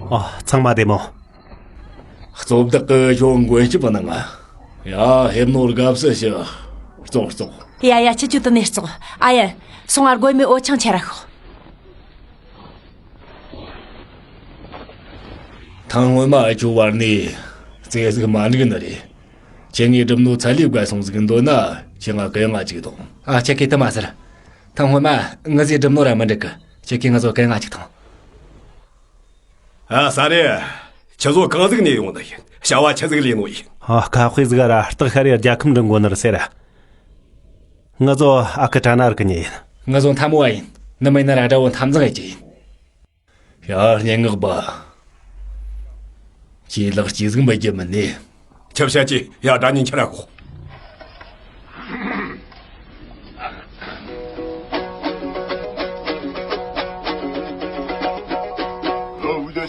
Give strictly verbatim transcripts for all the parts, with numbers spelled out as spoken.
ཨ། ཚང་མ་བདེ་མོ། གཙོ་བདག་གི་ཞོ་མགོན་སྐྱིད་པ་ནང་ང་། ཡ། ཧེབ་ནོར་དགའ་བསུ་ཞུ། ཙོག་ཙོག་ཡ་ཡ། ཁྱེད་ཆོ་དེ་ནས་ཙོག་ཨ་ཡ། སོང་ང་དགོས་མེད་འོ་ཆང་ཆེ་ར་ཤོག་ཐང་སྔོན་མ་ཨ་ཆོ་བར་ནས་རྩེ་ཟིག་མ་འགྲིག་ནི་རེད། ཁྱེད་ངའི་སྒྲུབ་ནོ་ཚ་ལུས་བརྒལ་སོང་ཟིག་འདོད་ན་ཁྱེད་ང་གུ་ཡངས་ང་ཅིག་དང་། ཨ། ཁྱེད་ཀྱིས་དེ་མ་ཟེར། ཐང་སྔོན་མ་ངི་ཟིག་སྒྲུབ་ནོ་ར་མི་འགྲིག་གི། ཁྱེད་ཀྱིས་ང་ཚོ་གུ་ཡངས་ང་ཅིག་དང་། ཨ། ས་རེ། ཁྱེད་ཚོ་གང་ཟིག་ནས་ཡོང་ནི་ཡིན། བྱ་བ་ཆི་ཟིག་ལས་ནོ་ཡིན། ཨ། ཁ་དཔེ་ཟིག་ར་སྟག་ཤ་རེ་རྒྱལ་ཁམས་འགྲིམ་དགོས་ནི་རེད་ཟེར། ང་ཚོ་ཨ་ཁུ་དྲ་ན་ར་གི་ཉེ་ཡིན། ང་ཚོ་མཐའ་མོ་བ་ཡིན། ནི་མིན་ན་ར་དགྲ་བོ་མཐའ་མཚམས་ཡེ་རྒྱུ་ཡིན། ཡ། སྙན་ངག་པ། ཁྱེད་ལག་སྐྱེས་ཟིག་མི་རྒྱུ་མིན་ནི། ཁྱབ་བྱ་ཅི། ཡ། དགྲ་ཉིན་ཁྱེར་ར་ཤོག་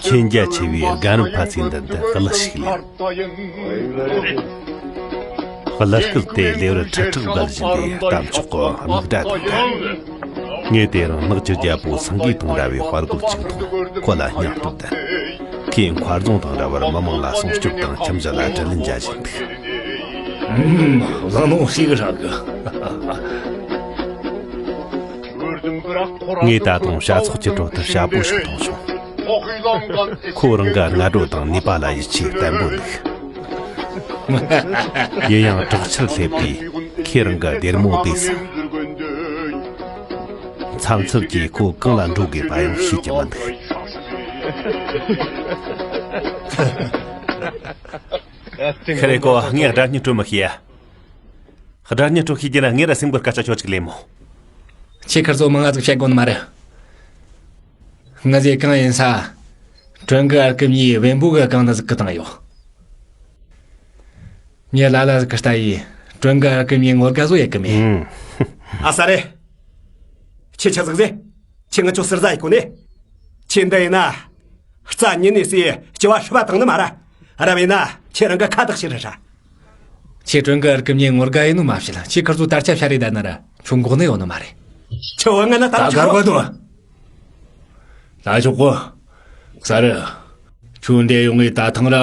མཁྱེན་རྒྱ་ཆེ་བའི་རྒན་རབས་ཕ་ཚོས་འདི་འདི་གླུ་ཞིག་ལེན། གླུ་སྐད་དེ་ལེ་བར་ཁྲི་ཕྲག་བརྒལ་བཞིན་པའི་གཏམ་མཆོག་གི་རྨིག་སྒྲ་དང་འདྲ། ངས་དེ་རིང་ནག་ཆུ་རྒྱལ་པོ་སེང་གེ་དང་འདྲ་བའི་དཔའ་རྒོད་ཅིག་མཐོང་། ཁོ་ལ་སྙིང་སྟོབས་ལྡན། ཁོས་མཁར་རྫོང་དང་འདྲ་བར་མི་མང་ལ་སྲུང་སྐྱོབ་དང་ཁྱིམ་གཞི་ལ་དྲིན་ལན་འཇལ་བཞིན་འདུག་ཨུམ། བླངས་ནོ་ཞིག་རག་གི། ངས་ད་དུང་བྱ་ཚོགས་ཀྱི་ཁྲོད་དུ་བྱ་ཕོ་ཞིག་མཐོང་བྱུང་། ཁོ་རང་གི་སྔ་དྲོ་དང་ནུས་པ་ལ་ཡིད་ཆེས་བརྟན་པོ་འདུག་ཡིན་ཡང་དྲག་ཆར་སླེབས་དུས་ཁོས་རང་གི་སྡེར་མོ་བསྡུས་སོང་། མཚམས་མཚམས་ཀྱིས་ཁོ་གང་ལ་འགྲོ་དགོས་པ་ཡང་ཤེས་ཀྱི་མི་འདུག་ཁེ་རེ་ཀོ། ངས་སྒྲ་སྙན་སྤྲོད་མི་ཤེས་ཡ། སྒྲ་སྙན་སྤྲོད་ཤེས་ཀྱི་ན་ངས་ར་སེམས་པར་སྐད་ཆ་ཁྱོད་ཅིག་ལེན་མོ། ཁྱེད་ཁར་ཚོ་མང་ང་ཟིག་བཤད་དགོས་ནི་མ་རེད། ང་ཟེ་གང་ཡིན་ས། ཀྲུང་གི་ཨར་ཀི་མྱི་བེམ་པོ་གི་གང་ན་ཟིག་གི་བཏང་ཡོད། ངས་ལ་ལ་ཟིག་གི་ལྟ་ཡི། ཀྲུང་གི་ཨར་ཀི་མྱི་ངོ་དགའ་བཟོ་ཡེ་གི་མེད། ཨ་ས་རེ། ཁྱེད་ཆི་ཟིག་ཟེ། ཁྱེད་ང་ཚོ་ཟུར་ཟ་ཡི་གོ་ནི། ཁྱེད་འདི་ཡིན་ན། རྩ་ཉིན་ནས་སའི་སྐྱི་བ་ཧྲི་བ་བཏང་ནི་མ་ར། རབ་ཡིན་ན་ཁྱེད་རང་གི་ཁ་བཏགས་ཤི་རི་ར། ཁྱེད་ཀྲུང་གི་ཨར་ཀི་མྱི་ངོ་དགའ་ཡིན་ནོ་མ་བཤད། ཁྱེད་ཁར་ཚོ་དར་ཆ་ཤ་རེ་ད་ན་ར་ཁྱོད་འགོག་ནི་ཡོད་ནི་མ་རེད། ཁྱོད་བ་ང་ན་ད་ད་གར་བ་དོ། ད་ཆོག་གོ། ས་རེ། ཁྱོད་འདྲེ་ཡོང་ངས་ད་ཐང་ར་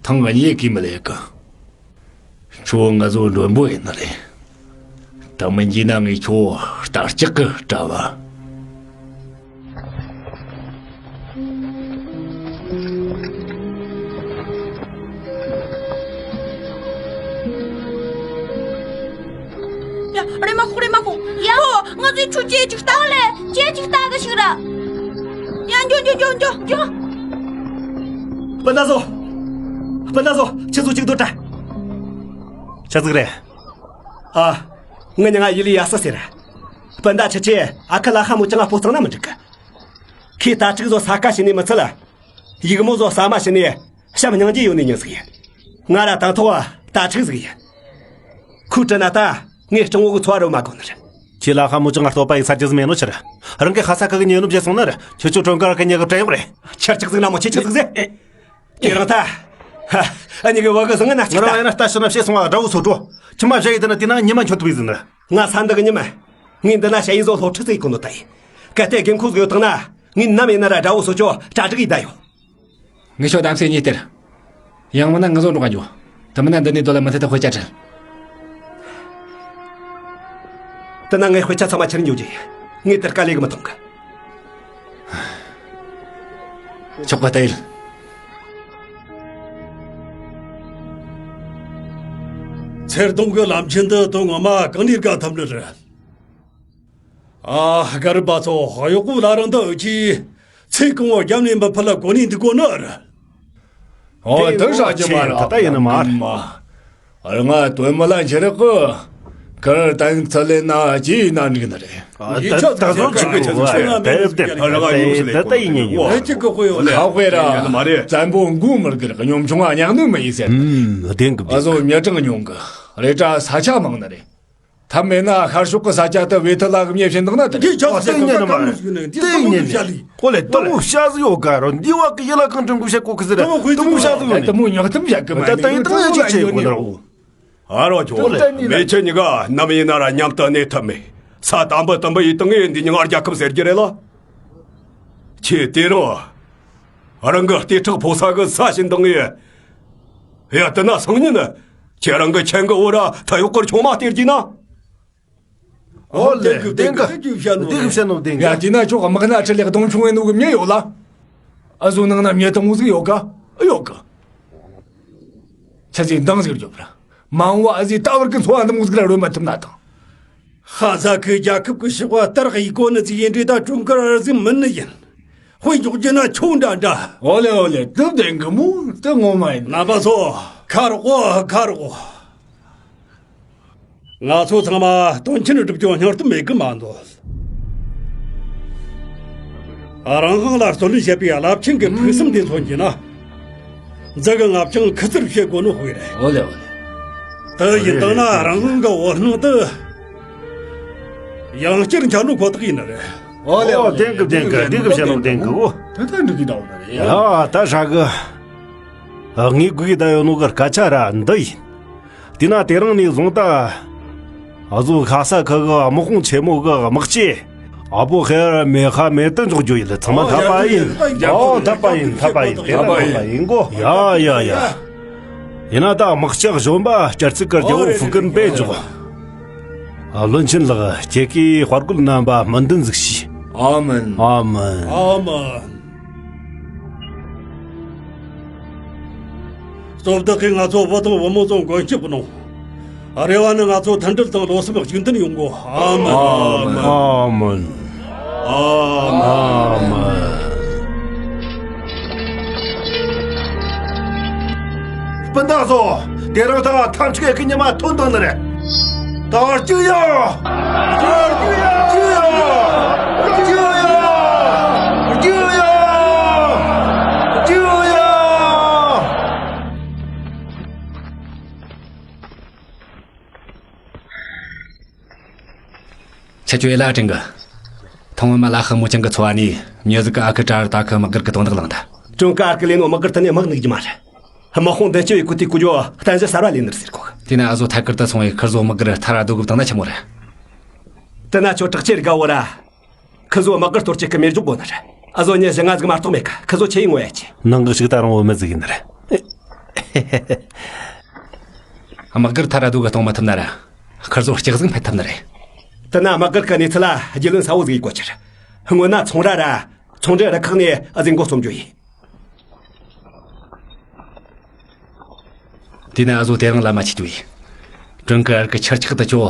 ཐང་ག་ཉེ་གི་མི་ལས་གི། ཁྱོད་ང་ཚོ་མགྲོན་པོ་ཡིན་ནི་རེད། ད་མི་འཇིགས་ན་ངས་ཁྱོད་རྟ་ལྕག་གི་གྲྭ་བ། ཡ། རེ་མ་ཁོ་རེ་མ་ཁོ། ཡ། ཨོ། ང་ཚོའི་ཁྱོད་ཅེ་ཅིག་ལྟ་ག་ལེ། ཅེ་ཅིག་ལྟ་ག་ཞིག་ར། ཡ། འགྱོ་འགྱོ་འགྱོ་འགྱོ་འགྱོ། སྤུན་ཟླ་ཚོ། སྤུན་ཟླ་ཚོ། ཁྱེད་ཚོ་གཅིག་སྡོད་དྲ། ཆ་ཟིག་རེད། ཨ། ངི་མྱིང་ང་ཡི་ལི་ཡ་ས་ཟེར། སྤུན་ཟླ་ཁྱེད་ཆོས་ཨ་ཁུ་ལ་ཁ་མོ་ཅང་ང་སྤོ་གཙང་ན་མི་འགྲིག་གི། ཁོས་ད་ཕྲུག་ཚོ་ས་ཀ་བྱིན་ནས་མི་ཚད་ལ། ཡིག་མོ་ཚོ་ཟ་མ་བྱིན་ནས་བྱམས་སྙིང་རྗེ་ཡོད་ནི་མྱི་ཟིག་ཡིན། ང་ར་དང་ཐོག་ད་ཕྲུག་ཟིག་ཡིན། ཁོས་དྲན་ན་ད་ངས་སྤྲང་བོ་གི་འཚོ་བ་རོལ་མ་དགོས་ནི་རེད། ཁྱེད་ལ་ཁ་མོ་ཅང་ང་སྟོད་པ་ཡིག་ཚ་རྒྱུ་ཟིག་མེད་ནོ་ཕྱིར། རང་གི་ཧ་ས་ཁ་གི་ཉེ་ནོ་བརྗེད་སོང་ན་ར། ཁྱེད་ཆོ་ཀྲུང་གར་གི་ཉེ་གི་བྲན་གཡོག་རེད། ཁྱེད་ཅིག་ཟིག་ན་མོ་ཁྱེད་ཆིག་ཟིག་ཟེར། ཁྱེད་རང་ད། ཧ། ཨ་ནི་གི་བ་གི་ཟང་ང་ན་ང་ཅིག་རང་ད། ཡང་ན་ལྟ་ཞིག་ན་བཤད་སོང་བ་དགྲ་བོ་སོ་འགྲོ། ཁྱིམ་མ་བཞག་ཡི་དེ་ན་དེ་ན་ཉི་མ་འཁྱོལ་ཐུབ་ཡི་ཟིན་ན། ང་ས་འདི་གི་ཉི་མ། ངས་འདི་ན་ཞ་ཡི་བཟོ་སློབ་ཁྲིད་ཟིག་གོ་ནོ་ད་ཡི། གལ་ཏེ་དགོས་མཁོ་ཟིག་ཡོད་དང་ན། ངས་ནམ་ཡིན་ན་ར་དགྲ་བོ་སོ་ཅོ་གྲ་སྒྲིག་ཡི་ད་ཡོད། ངས་ཤོ་གདམ་སའི་ཉེ་སྟེར། ཡང་མིན་ན་ང་ཚོ་འགྲོ་ག་འགྱོ། དེ་མིན་ན་འདི་ནས་སྡོད་ལ་མི་ཐད་དེ་དཔེ་ཆ་ཁྲིད། དེ་ན་ངས་དཔེ་ཆ་ཚང་མ་ཁྱེར་འགྱོ་རྒྱུ་ཡིན། ངས་དེར་དཀའ་ལས་གི་མི་ཐོང་གི། ཆོག་པ་ད་ཡིན། ཚེར་སྡོང་གི་ལམ་ཆེན་འདི་དོན་ངོ་མ་གང་ནས་བརྒལ་ཐུབ་ནི་རེད། ཨ། ག་རུ་པ་ཚོ་གཡོག་པོ་ལ་རང་འདི་འུ་ཆི་ཚེ་གང་བོ་རྒྱབ་ནས་མི་ཕུད་ལ་གོ་ནས་འདུག་གོ་ནི་རེད། ཨོ། དེ་ཧྲ་ཅི་མ་ར་ད་ལྟ་ཡིན་ནི་མ་རེད། ང་དོན་མི་ལ་འཆི་རག་གི་ཁར་ཏན་ཚ་ལེ་ན་ཅི་ན་འགྲིག་ནི་རེད། ད་ད་ཟོ་ཅི་གོ་བ་དེ་དེ་ད་ད་ཡིན་ཉན་ཡོད། ད་ད་ཡིན་ཉན་ཡོད། ཁ་དཔེ་ར་མ་རེད། བཙན་པོ་མགོ་མི་སྒུར་གི་ཉོམ་ཆུང་ང་ཉག་ནི་མི་ཡིན་ཟེར། ཨུམ། བདེན་གི། ཨ་ཟོ་མྱི་གྲངས་ཉུང་གི་རེད་དྲ་ས་ཆ་མང་ནི་རེད། ཐབས་མེད་ན་ཤར་ཕྱོགས་ཀྱི་ས་ཆ་དུ་བེ་ཐི་ལ་གི་མྱེ་བྱིན་དང་ན་དེ། འདི་ཆོག་ཟེར་གི་ད་ག་མོ་ཟིག་ནི་འདི་ད་མོ་བཤད་ལི། ཁོ་ལས་དུ་མོ་བཤད་ཟིག་ཡོད་ག་རོ། འདི་བ་གི་ཡི་ལ་གང་དྲན་གུ་བཤད་གོ་གི་ཟེར། དུ་མོ་དུ་མོ་བཤད་ཟིག་ཡོད་ནི། དུ་མོ་ཉག་དུ་མོ་བཤད་གི་མ་ད་ད་ཡི་ད་ཡི་ཅིག་ཆེ་གོ་ནི་རོ། ཨ་རོ་ཁྱོད་མེ་ཆུ་གཉིས་ཀ་ནམ་ཡིན་ན་ར་མཉམ་དུ་གནས་ཐུབ་མེད། ས་དམ་པོ་དམ་པོ་ཡི་དང་ངས་འདི་ཉིན་རྒྱལ་ཁབ་ཟེར་རྒྱུ་རེད་ལ། ཁྱེད་དེ་རིང་ རང་གི་ལྟེ་ཁྲག་ཕོ་ས་གི་ས་བྱིན་བཏང་ངས། ཡ། དེ་ན་སང་ཉིན་ཁྱེད་རང་གི་ཆེན་གི་འོ་ར་ད་ཡོག་གར་ཆུང་མ་སྟེར་གྱིས་ན། ཨོ་ལེ། བདེན་གི། བདེན་གི་བཤད་ནོ་བདེན་གི། ཡ། དེ་ན་ཁྱོད་དམག་སྣ་ཁྲིད་ལས་གདོང་ཆུང་བའི་ནུ་གི་མྱི་ཡོད་ལ། ཨ་ཟོ་ནང་ན་མྱི་དང་མོ་ཟིག་ཡོད་ག་ཡོད་གི། ཆ་ཚིག་འདང་ཟིག་རྒྱོབ་ར། མ་འོངས་བ་ཨ་ཟི་ད་བར་གི་འཚོ་བ་འདི་མོ་ཟིག་ར་རོལ་མ་ཐུབ་ན་དང་། ཧ་ས་ཁུའི་རྒྱལ་ཁབ་ཀྱི་ཕྱི་དཔལ་ལྟར་ཡི་གོ་ནི་ཟིག་ཡིན་འདྲི་ད་ཀྲུང་གར་ཟིག་མིན་ནི་ཡིན། དཔེ་འཇོག་རྒྱུ་ན་ཁྱོད་འདྲ་འདྲ། ཨོ་ལེ་ཨོ་ལེ། དུ་བདེན་གི་མོ་དུ་ངོ་མ་ཡིན། རྣམ་པ་ཚོ་ཁ་རོག་གོ་ཁ་རོག་གོ། ང་ཚོ་ཚང་མ་དོན་ཆེན་སྒྲུབ་རྒྱུ་སྙིང་སྟོབས་མེད་གི་མ་འདོད། རང་དབང་ལ་བརྩོན་ལེན་བྱེད་པའི་རླབས་ཆེན་གྱི་ཕུགས་བསམ་དེ་མཚོན་གྱི་ན། འཛི་གི་ང་ཅང་ཁུ་ཚུར་བྱེད་དགོས་ནོ་དཔེ་རེད། ཨོ་ལེ་ཨོ་ལེ། དེ་ཡིན་དང་ན་རང་དབང་གི་འོད་སྣང་དུ་ཡང་བསྐྱར་འཆར་ནོ་ཁོ་ཐག་ཡིན་ནི་རེད། ཨོ་ལེ་ཨོ་ལེ། བདེན་གི་བདེན་གི། བདེན་གི་བཤད་ནོ་བདེན་གི་འོ། དེ་ལྟར་འགྲིག་གི་འདྲ་བོ་ནི་རེད། ཡ་ད་ཧྲ་གི། ངས་དགོས་ཀྱི་ད་ཡོད་ནོ་གི་སྐད་ཆ་ར་འདི་ཡིན། དེས་ན་དེ་རིང་ནས་བཟུང་ད། ཨ་ཟོ་ཁ་ས་ཁུལ་གི་དམག་དཔུང་ཆེན་མོ་གི་དམག་སྤྱི། ཨ་བོ་ཧེ་ར་མེ་ཧ་མེ་དུ་འཇོག་རྒྱུ་ཡིན། ཚང་མ་འཐད་པ་ཡིན། ཨོ་འཐད་པ་ཡིན། འཐད་པ་ཡིན། དེ་ལ་འཐད་པ་ཡིན་གོ། ཡ་ཡ་ཡ། ཡིན་ན་ད་དམག་ལྕགས་གཞོན་པ་སྐྱར་ཚིག་གི་རྒྱལ་བོ་ཧྥུ་ཀུན་པས་འཇོག། ཨ་བློན་ཆེན་ལགས། ཁྱེད་ཀྱིས་དཔའ་རྒོད་རྣམ་པ་སྨོན་འདུན་ཟིག་ཞུས། ཨ་མིན། ཨ་མིན། ཨ་མིན། གཙོ་བདག་གིས་ང་ཚོ་བུ་དང་བུ་མོ་ཚོ་མགོན་སྐྱབས་གནང་། རེ་བ་ནི་ང་ཚོ་མཐུན་སྒྲིལ་དང་བློ་སེམས་གཅིག་མཐུན་ཡོང་དགོས། ཨ་མིན། ཨ་མིན། ཨ་མིན། ཨ་མིན། སྤུན་ཟླ་ཚོ། དེ་རིང་ད་ཐམས་ཅད་ཀྱི་ཉི་མ་ཐོན་དང་ནི་རེད། ད་རྒྱུག་ཡ། རྒྱུག་ཡ། རྒྱུག་ཡ། རྒྱུག་ཡ། རྒྱུག་ཡ། ཁྱེད་ཆོས་ལ་དྲན་གི། ཐོང་མ་ལ་ཧི་མོ་ཅང་གི་འཚོ་བ་ནི་མྱི་ཟིག་གི་ཨ་ཁུ་ཀྲ་ར་ཏ་ཁུ་དམག་སྒར་གི་དོན་དག་ལངས་ད། ཀྲུང་གི་ཨར་ཀི་ལས་ནོ་དམག་སྒར་ཐ་ནས་དམག་འདུག་རྒྱུ་མ་རེད། དམག་དཔུང་མདུན་སྐྱོད་ཡི་གུ་དེ་ཀུ་ཇོ་གཏན་གཞི་གསར་བ་ལས་ནི་རེད་ཟེར་གོ། དེ་ན་ཨ་ཟོ་ཐད་ཀར་དུ་སོང་བའི་ཁུར་ཟོ་དམག་སྒར་ཐ་ར་སྡོད་གི་བཏང་ན་ཆི་མོ་རེད། དེ་ན་ཁྱོད་དྲག་ཆེ་རིག་ག་བོ་ར། ཁུ་ཟོ་དམག་སྒར་གཏོར་ཆེད་ཀི་མེར་འཇོག་དགོས་ནི་རེད། ཨ་ཟོ་ཉི་ཞི་ང་ཟིག་མ་གཏོགས་མེད་ཀ། ཁུ་ཟོ་ཆེ་ཡི་ངོ་ཡ་ཆེ། ནང་གི་ཞིག་ད་རང་བོ་མི་ཟིག་ཡིན་ནི་རེད། དམག་སྒར་ཐ་ར་སྡོད་གི་གཏོང་མ་ཐུབ་ན་ར། ཁུར་ཟོ་སྐྱག་ཟིག་འཕེན་ཐུབ་ནི་རེད། དེ་ན་དམག་སྒར་གི་གནས་ཚུལ་ལ་རྒྱུས་ལོན་གསལ་བོ་ཟིག་ཡེད་དགོས་ཀྱི་རེད། སྔོན་ན་ཚོང་ར་ར། ཚོང་འབྲེལ་རུ་ཁག་ནས་ཨ་ཟིག་མགོ་རྩོམ་རྒྱུ་ཡིན། དེ་ན་ཨ་ཟོ་དེ་རིང་ལ་མ་ཆི་རྒྱུ་ཡིན། ཀྲུང་གི་ཨར་ཀི་ཆར་ཆག་ཏུ་ཆོ།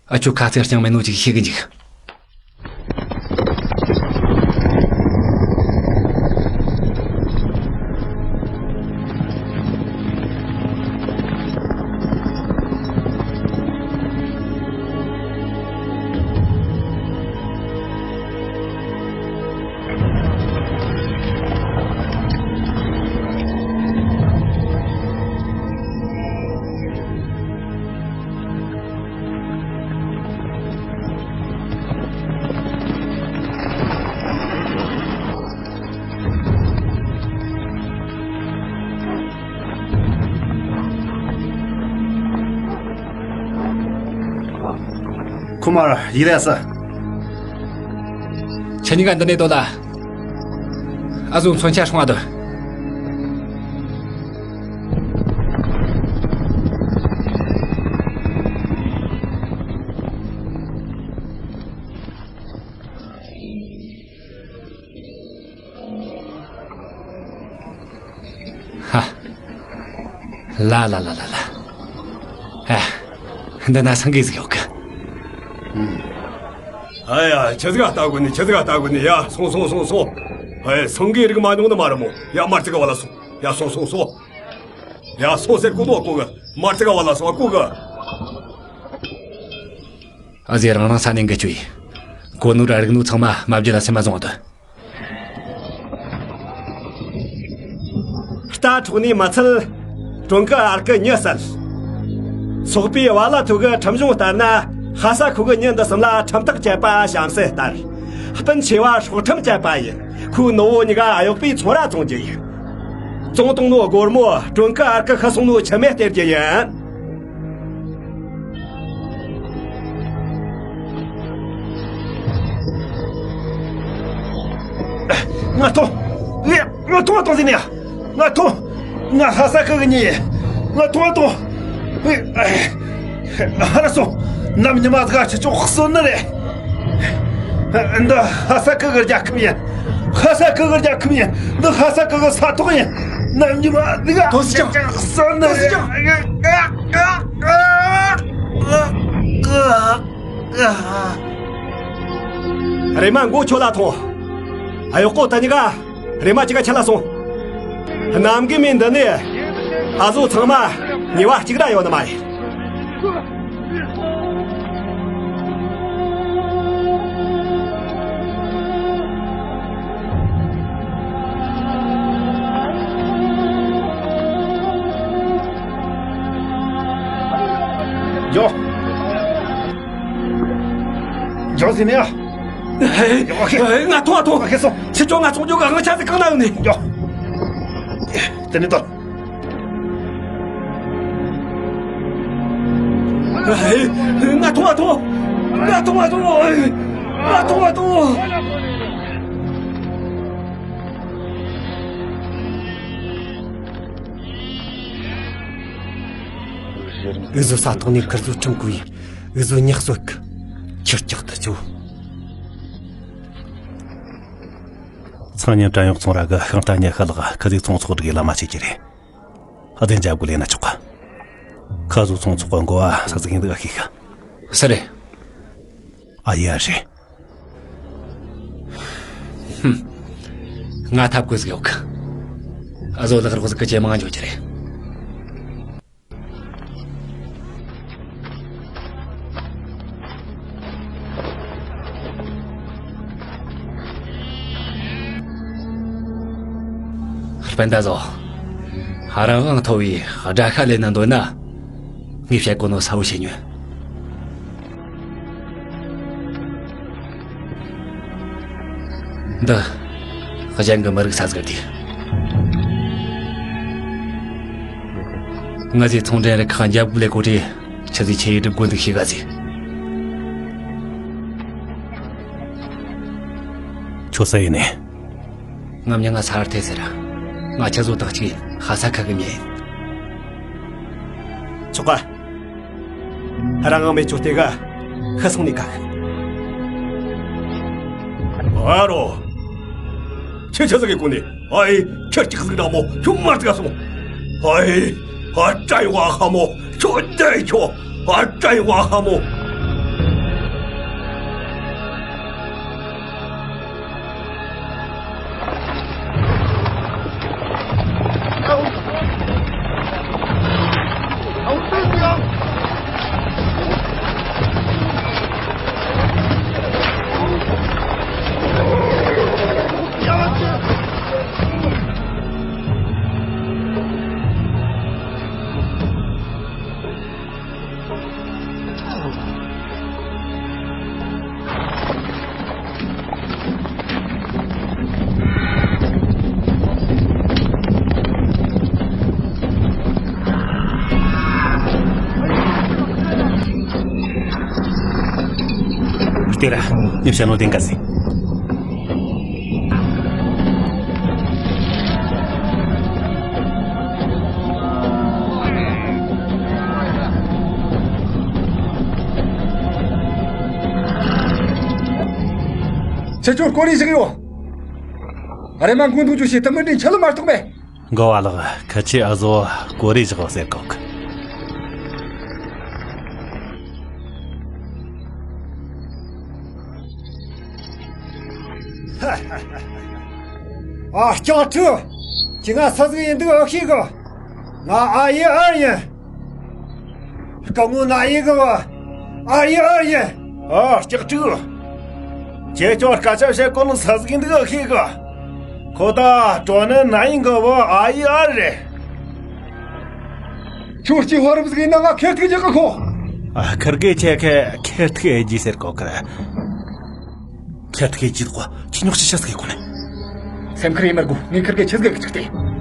ཨ་ཆོ་ཁ་ཚེ་རྐྱང་མེད་ནོ་ཅིག་ཤེས་གི་འཇིག། ཁོ་མར་ཡིད་ལས་ས། ཁྱེད་གཉིས་ཀ་འདི་ནས་སྡོད་ལ། ཨ་ཟོ་མཚོན་ཆ་སྲུང་བ་སྡོད། ཧ། ལ་ལ་ལ་ལ་ལ། ཨ། འདི་ན་སེང་གེ་ཟིག་ཡོད་གི། ཨ་ཡ། ཆི་ཟིག་ལྟ་དགོས་ནི། ཆི་ཟིག་ལྟ་དགོས་ནི། ཡ། སོང་སོང་སོང་སོང་། ཨེ། སེང་གེ་རིགས་མ་མྱོང་ནི་མ་རེད་མོ། ཡ། མར་ཙི་ག་བ་ལ་སོང་། ཡ། སོང་སོང་སོང་། ཡ། སོང་ཟེར་གོ་ནོ་གོ་གི། མར་ཙི་ག་བ་ལ་སོང་། གོ་གི། ཨ་ཟེ་རང་རང་ས་ནས་འགུལ་སྐྱོད་ཡིན། གོ་ནོ་ར་རིག་ནོ་ཚང་མ་མ་བརྗེད་ལ་སེམས་མ་བཟུང་དུ། རྟ་འཕྲོག་ནས་མ་ཚད། ཀྲུང་གི་ཨར་ཀི་མྱི་བསད། སོག་པོའི་བ་ལ་ཐུ་གི་ཁྲིམས་གཞུང་ལྟར་ན། ཧ་ས་ཁུ་གི་མྱི་འདི་གསུམ་ལ་ཁྲིམས་ཐག་བཅད་པ་བྱམས་བརྩེ་ལྟར། སྤུན་ཆེ་བ་སྲོག་ཁྲིམས་བཅད་པ་ཡིན། ཁོའི་ནུ་བོ་གཉིས་ཀ་གཡོག་པོའི་ཚོང་ར་བཙོང་རྒྱུ་ཡིན། བཙོང་བཏང་ནོ་སྒོར་མོ་ཀྲུང་གི་ཨར་ཀི་ཤི་སོང་ནོ་ཆི་མེ་སྟེར་རྒྱུ་ཡིན། ང་ཐོ། ངས་ང་ཐོང་ཐོང་ཟིན་ནས་ང་ཐོང་ང་ལྷ་ས་ཁུལ་གི་མྱི་ཡིན། ང་ཐོང་ཐོང་། ཧ་ར་སོང་། ནམ་ཉི་མ་ཟིག་ཁྱེད་ཆོ་གསོན་ནི་རེད། འདི་ལྷ་ས་ཁུལ་གི་རྒྱལ་ཁབ་ཡིན། ལྷ་ས་ཁུལ་གི་རྒྱལ་ཁབ་ཡིན། འདི་ལྷ་ས་ཁུལ་གི་ས་ཐོག་ཡིན། ནམ་ཉི་མ་ཟིག་ཐོ་སི་ཅང་གསོན་ནི་ཐོ་སི་ཅང་རེད། རེམ་མ་མགོ་ཁྱོད་ལ་ཐོངས། ཨ་ཡོ་ཀོ་ད་ཉི་ག་རེམ་མ་ཅི་ག་ཆ་ལ་སོང་། གནམ་གི་མི་འདི་ནི་ཨ་ཟོ་ཚང་མ་ཉེ་བ་གཅིག་ར་ཡོད་ནི་མ་ཡིན། འགྱོ། འགྱོ་ཟིན་ནས་ཨ། ཧེ། ཡོ་ཁེ། ཧེ། ང་ཐོང་ང་ཐོང་། ཁེ་སོང་། ཁྱེད་ཚོ་ང་ཚོང་རྒྱུ་གི་དབང་ཆ་ཟིག་གང་ན་ཡོད་ནི། ཡོ། དེ་ནས་ད། ཧེ། ང་ཐོང་ང་ཐོང་། ང་ཐོང་ང་ཐོང་། ང་ཐོང་ང་ཐོང་། འུ་ཟོ་ས་ཐོག་ནས་ཁིར་ཟོ་ཁྲིམས་བཀོད་ཡིན། འུ་ཟོ་ཉག་གསོད་གི། ཁྱེར་ཀྱག་ཏུ་ཆུ། སང་ཉིན་བྲན་གཡོག་ཚོང་ར་གི་ཤིང་རྟ་ཉི་ཤུ་ལག་ཁི་ཟིག་ཚོང་ཚོགས་སྒྲིག་ལ་མ་བྱེད་ཀྱི་རེད། ཨ་དེ་འཇབ་དགོས་ལས་ན་ཆོག་ག། ཁ་ཟོ་ཚོང་ཚོགས་གི་འགོ་བ་ས་ཟིག་ཡིན་འདུག་ཨ་ཤེས་གི། སུ་རེད། ཨ་ཡེ་ཨ་རེད། ཧུམ། ང་ཐབས་བཀོད་ཟིག་ཡོད་གི། ཨ་ཟོ་ལག་རོགས་ཟིག་གི་ཇེ་མང་འཇོག་གི་རེད། སྤུན་ཟླ་ཟོ། ཧ་རང་དབང་མཐོ་བའི་དགྲ་ཤ་ལེན་ན་འདོད་ན། ངས་བཤད་གོ་ནོ་གསལ་བོ་བྱེད་ཉོན། འདི། གཞན་གྱི་མི་རིགས་ས་ཟིག་དེ། ང་ཚོའི་ཚོང་འབྲེལ་རུ་ཁག་འཇབ་རྒོལ་ལས་གོ་དྲི། ཆི་ཟིག་ཆེ་ཡི་སྒྲུབ་དགོས་འདུག་ཤེས་ག་ཟིག་ཁྱོད་ས་ཡིན་ནས། ངའི་མྱིང་ང་ས་ཐེ་ཟེར། ང་ཁྱེད་ཚོ་དང་གཅིག་ལྷ་ས་ཁུལ་གི་མྱི་ཡིན། ཆོག་ག། རང་དབང་མེད་ཆོག་དེ་ག་ཤི་སོང་ནི་ག། ཨ་རོ། ཁྱེད་ཆ་ཟིག་གི་གོ་ནི། ཨའི། ཁྱེད་ཅིག་ཟིག་ར་མོ་ཁྱོད་མར་ཟིག་སོང་། ཨའི། ཨ་ཏྲ་ཡོ་ཨ་ཧ་མོ་ཁྱོད་བསྡད་ཁྱོད། ཨ་ཏྲ་ཡོ་ཨ་ཧ་མོ། དེ་ར་ཉིབ་ཤ་ནོ་དེང་ག་སི། ཁྱེད་ཚོར་སྐོར་རིགས་ཤིག་ཡོད། རེམ་མ་མགོ་འདུག་རྒྱུ་ཞིག་ཏུ་མི་འདྲེན་ཆ་ལ་མ་གཏོགས་མེད། འགོ་བ་ལགས། ཁི་ཆོས་ཨ་ཟོ་སྐོར་རིགས་བཞག་ཟེར་གོ་གི། ཨ་སྐྱག་ཕྲུག་ཁྱེད་ང་སུ་ཟིག་ཡིན་འདུག་ཨེ་ཤེས་གི། ང་ཨ་ཡེ་ཨར་ཡིན། སྐུ་ངོ་ན་ཡེ་གི་བ། ཨ་ཡེ་ཨར་ཡིན། ཨ་སྐྱག་ཕྲུག་ཁྱེད་ཅག་སྐད་ཆ་བཤད་གོ་ནི་སུ་ཟིག་ཡིན་འདུག་ཨེ་ཤེས་གི། ཁོ་ད་ཀྲོ་ནན་ན་ཡིན་གི་བ། ཨ་ཡེ་ཨར་རེད། ཁྱོད་ཀྱི་ཧོ་རབ་ཟིག་ཡིན་ན་ང་ཁེར་ཐུག་རྒྱག་གི་ཁོ། ཨ། ཁིར་གེ་ཆེ་ཁེ་ཁེར་ཐུག་ཨེ་ཇི་ཟེར་གོ་གི་རེད། ཁེར་ཐུག་ཨེ་ཇི་དགོ་ཁྱི་ཉོག་ཤི་ཤ་ཟིག་གོ་ནས། སེམས་ཁུར་ཡེ་མི་དགོ། ངས་ཁིར་གེ་ཆི་ཟིག་གི་ཆིག་སྟེ།